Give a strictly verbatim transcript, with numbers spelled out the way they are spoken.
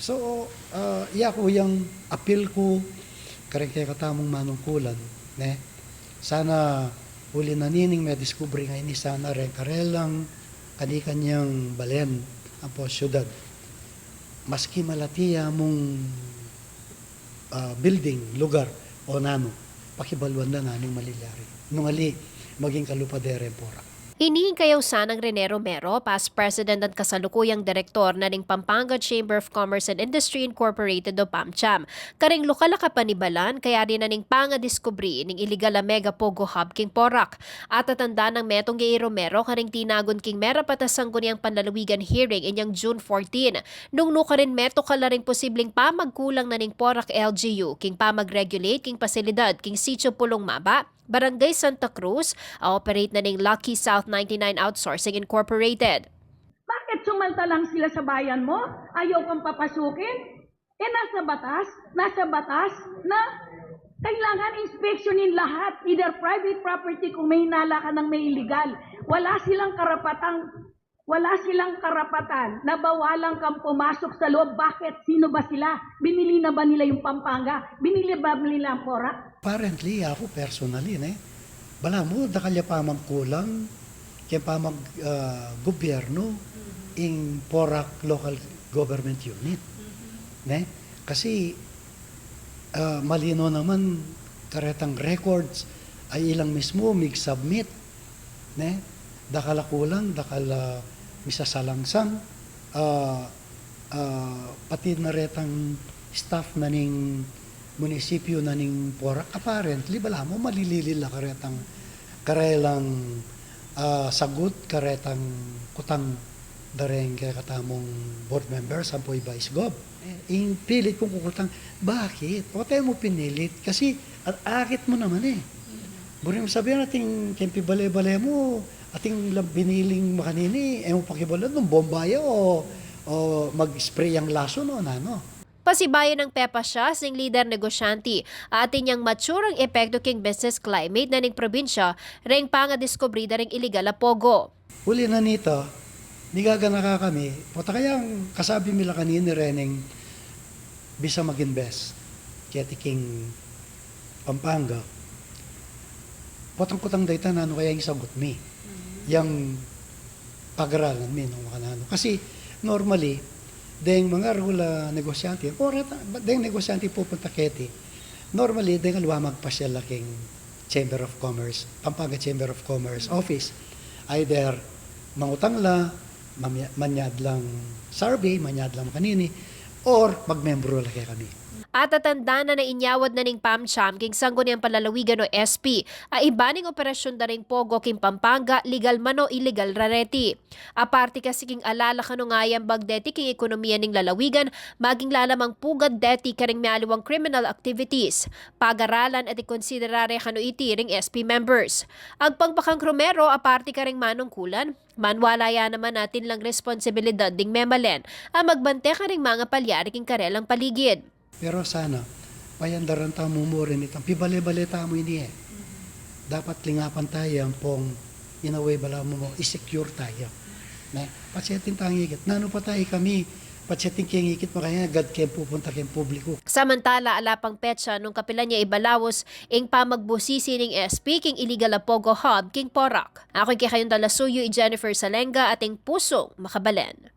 So, ah, iya ku yang apil ku kareng kekatamung manungkulan, ne? Sana uli na nining mediskubre ngeni sana reng karelang kani-kanyang balen ampo syudad. Maski malati ya mung ah, building, lugar, o nanu, pakibaluan da nanung malilyari. Nung ali, maging kalupa de reng Porac. Ini ing kayausan nang Rene Romero, past president at kasalukuyang direktor na ning Pampanga Chamber of Commerce and Industry Incorporated o PAMCHIM, karing lokal a kapanibalan kayari na ning pangadiskubre ning iligal a mega pogo hub king Porac. Atatanda nang metung ya i Romero karing tinagun king merapat a sangguniang panlalawigan hearing inyang June fourteen, nung nukarin metukal la ring posibleng pamagkulang na ning Porac L G U king pamag-regulate king pasilidad king Sitio Pulong Maba, Barangay Santa Cruz, a operate na ning Lucky South ninety-nine Outsourcing Incorporated. Bakit sumantalang sila sa bayan mo? Ayaw kang papasukin? Eh, nasa batas, nasa batas na kailangan inspeksyonin lahat, either private property kung may hinala ka ng may illegal. Wala silang karapatang Wala silang karapatan na bawalan kang pumasok sa loob. Bakit? Sino ba sila? Binili na ba nila yung Pampanga? Binili ba nila ang Porac? Apparently, aku personally, ne? Balamu, dakal ya pamagkulang keng pamag, ah, gobyerno ing Porac Local Government Unit, ne? Kasi, ah, malino naman karetang records ay ilang mismu mig-submit, ne? Dakal a kulang, dakal a misasalangsang, ah, ah, pati na retang staff na ning munisipyu na ning Porac, apparently, balamu malilili la karetang karelang, ah, sagut karetang kutang da reng kekatamung board members ampo i Vice Gov. Eh, ing pilit kung kukutang, bakit? O, te mu pinilit? Kasi, a-, akit mu naman, eh. Buri mu sabihan, ating keng pibale-bale mu, ating la-, biniling makanini, e mu pakibaluan nung bomba ya o, o mag-spray yang lason o nanu. Pasibayu nang pepasyas ning lider negosyante, atin yang mature a epektu king business climate na ning probinsya, reng pangadiskubre da ring iligal a pogo. Uli na nita, migaganaka kami, pota kayang kasabi mi la kanini reng bisa mag-invest keti king Pampanga. Potang kutang dayta nanu kaya ing sagut mi. Yang pagaralan mi nung makananu. Kasi normally, deng mangarula negosyante, o reta, deng negosyante pupunta keti. Normally, deng aliwa magpasyal la king Chamber of Commerce, Pampanga Chamber of Commerce office. Either mangutang la, mamya-, manyad lang survey, manyad lang kanini, or magmembro la kekami. Atatandanan na inyawad na ning PAMCHIM king Sangguniang Panlalawigan o S P a iba ning operasyun da ring pogo king Pampanga, legal man o illegal, rareti. Aparte kasi king alala kanu ngayang bag deti king ekonomiya ning lalawigan, maging la namang pugad deti karing mialiwang criminal activities. Pagaralan at ikonsidera re kanu iti ring S P members. Agpang pa kang Romero, aparte karing manungkulan, manwala ya naman atin lang responsibilidad ding memalen a magbante karing mangapalyari king karelang paligid. Pero sana, payandaran tamu mu rin itang pibale-bale tamu ini, e. Dapat lingapan taya ampong in a way balamu mu i-secure taya. Ne? Patsetin tang ikit. Nanu pa taya kami, patsetin keng ikit makanya agad keng pupunta keng publiku. Samantala, ala pang petsa nung kapilan ya ibalaus ing pamagbusisi ning S P king iligal a pogo hub king Porac. Aku ing kekayung talasuyu, i Jennifer Salenga, atin pusung makabalen.